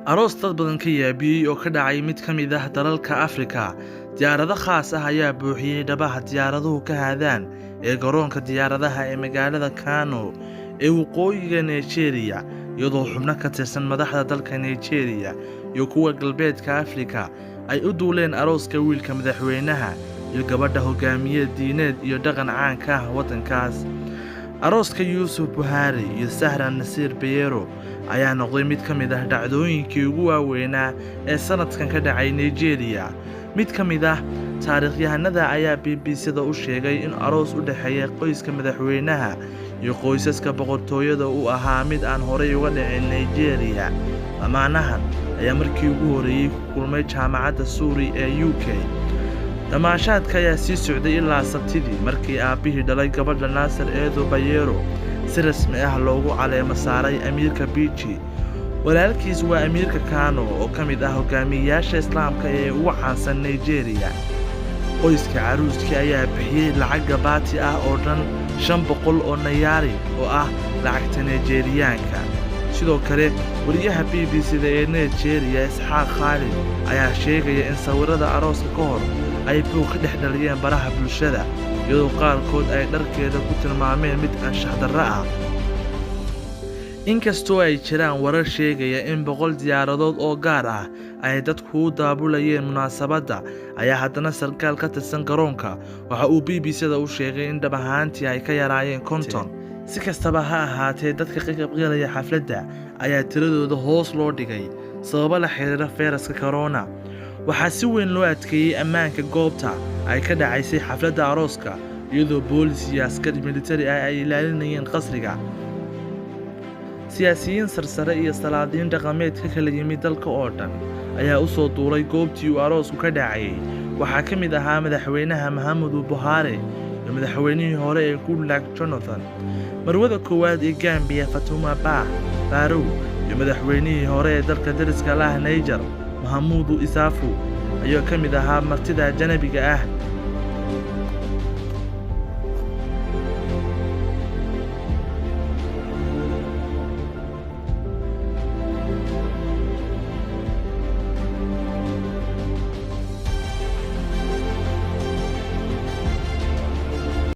Aroos dad badan ka yaabiyey oo ka dhacay mid ka mid ah dalalka Afrika. Diyaarado khaas ah ayaa buuxiyey dhabaha diyaaraduhu ka haadaan ee garoonka diyaaradaha ee magaalada Kano ee waqooyiga Nigeria, iyadoo xubno ka tirsan madaxda dalka Nigeria iyo kuwa galbeedka Afrika ay u duuleen arooska wiilka madaxweynaha iyo gabadha hogaamiye diineed iyo dhaqan caanka ah waddankaas. Arooska Yuusuf Buhaari iyo Sahra Nasiir Bayero ayaa noqday mid ka mid ah dhacdooyinkii ugu waaweynaa ee sanadkan ka dhacay Nigeria. Mid ka mid ah taariikhyahanada ayaa BBC-da u sheegay in aroos u dhexeeya qoyska madaxweynaha iyo qoysaska boqortooyada uu ahaa mid aan horay uga dhicin Nigeria. Lamaanahan ayaa markii ugu horreeyey ku kulmay jaamacadda Suuri ee UK. Damaashaadka ayaa sii socday ilaa Sabtidii, markii aabbihii dhalay gabadha, Naasir Eedo Bayero, si rasmi ah loogu caleemo saaray amiirka Bichi. Walaalkiis waa amiirka Kano oo ka mid ah hogaamiyeyaasha Islaamka ee ugu caansan Nigeria. Qoyska caruuska ayaa bixiyey lacag gabaati ah oo dhan 500 oo nayaari oo ah lacagta Nigeriyaanka. Sidoo kale, wariyaha BBC-da ee Nigeria, Isxaaq Khaalid, ayaa sheegaya in sawirada arooska ka hor ay buuq ka dhex dhaliyeen baraha bulshada, iyadoo qaarkood ay dharkeeda ku tilmaameen mid anshax darro ah. Inkastoo ay jiraan warar sheegaya in 100 diyaaradood oo gaar ah ay dadku u daabulayeen munaasabadda, ayaa haddana sarkaal ka tirsan garoonka waxa uu BBC-da u sheegay in dhab ahaantii ay ka yaraayeen 50. Si kastaba ha ahaatee, dadka ka qaybgalaya xafladda ayaa tiradooda hoos loo dhigay sababo la xiriira fayraska corona. Waxaa si weyn loo adkeeyey ammaanka goobta ay ka dhacaysay xafladda arooska, iyadoo boolis iyo askar militari ah ay ilaalinayeen qasriga. Siyaasiyiin sarsare iyo salaadiin dhaqameed ka kala yimid dalka oo dhan ayaa u soo duulay goobtii uu aroosku ka dhacayay. Waxaa ka mid ahaa madaxweynaha Muhammadu Buhari iyo madaxweynihii hore ee Goodluck Jonathan, marwada koowaad ee Gambia, Fatuma Bah Barow, iyo madaxweynihii hore ee dalka dariska la ah Niger, Mahamudu Isafu, ayaa ka mid ahaa martida ajanabiga ah.